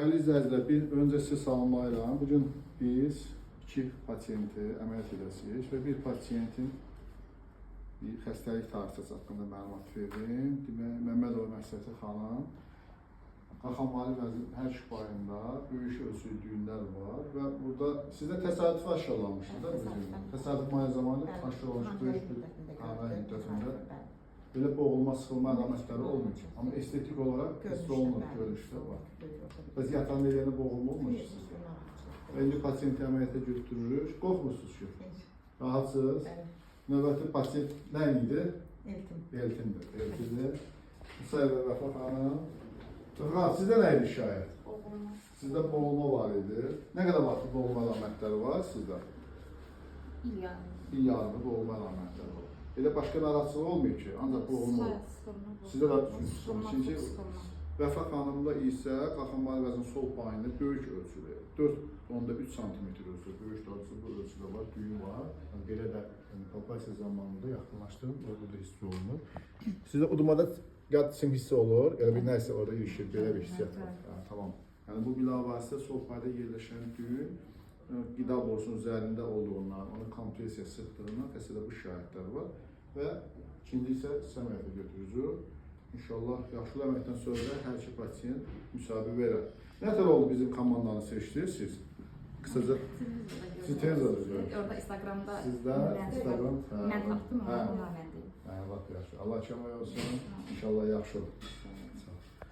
Dəyərli izləyicilər, bir öncə sizi salamlayıram. Bu gün biz iki pasiyenti əməliyyat edəcəyik və bir pasiyentin bir xəstəlik tarixçəsi haqqında məlumat verim. Demək, Məmmədova Məsləhəti xanım qalxanvari vəzin hər iki payında böyük ölçülü düyünlər var və burada sizdə təsadüfi aşkarlanmışdı da bu düyün. Təsadüf müayinə zamanı aşkarlanmış böyük bir hamilə müddətində belə boğulma, sıxılma əlamətləri olmur. Amma estetik olaraq hiss olunur, görünüşdə var. Bəs yatan eləyəndə boğulma olmur ki sizdə? Və indi pasiyenti əməliyyata götürürük. Qorxmursunuz ki? Rahatsınız. Növbəti pasiyent nə idi? Eltim. Eltindir. Eltindir. Musayev Vəfa xanım. Vəfa xanım, sizdə nə idi şikayət? Boğulma. Sizdə boğulma var idi. Nə qədər vaxt boğulma əlamətləri var sizdə? İl yarım. Bir yarımı boğulma əlamətləri var. Elə başqa narahatçılıq olmuyor ki, ancaq boğulma olur. Sıxılma. Sizdə də Sıxılma, çünki çox sıxılma. Vəfa xanımda isə qalxanvari vəzin sol payında böyük ölçülü, 4,3 sm ölçülü, böyük ölçülü bu ölçüdə var, düyün var. Yəni belə də yəni, palpasiya zamanında yaxınlaşdırın, orada da hiss olunur. Sizdə udumada qad sim hissi olur, elə bir nəsə orada ilişir, belə bir hissiyyat var. Hə, tamam. Yəni bu bilavasitə sol payda yerləşən düyün qida borusunun üzərində olduğundan, onun kompressiya sıxdığından xəstədə bu şikayətlər var və ikinci isə əməliyyata götürücü. İnşallah yaxşı əməliyyatdan sonra da hər iki pasiyent müsahibə verər. Nə tər oldu bizim komandanı seçdiniz siz? Qısaca Televizorda Siz gördüm. televizorda gördünüz. Orada Instagramda Sizdə mən- Instagram, hə, Mən tapdım hə. onu, ona mən deyim. Hə, lap yaxşı. Allah kömək olsun. İnşallah yaxşı olur.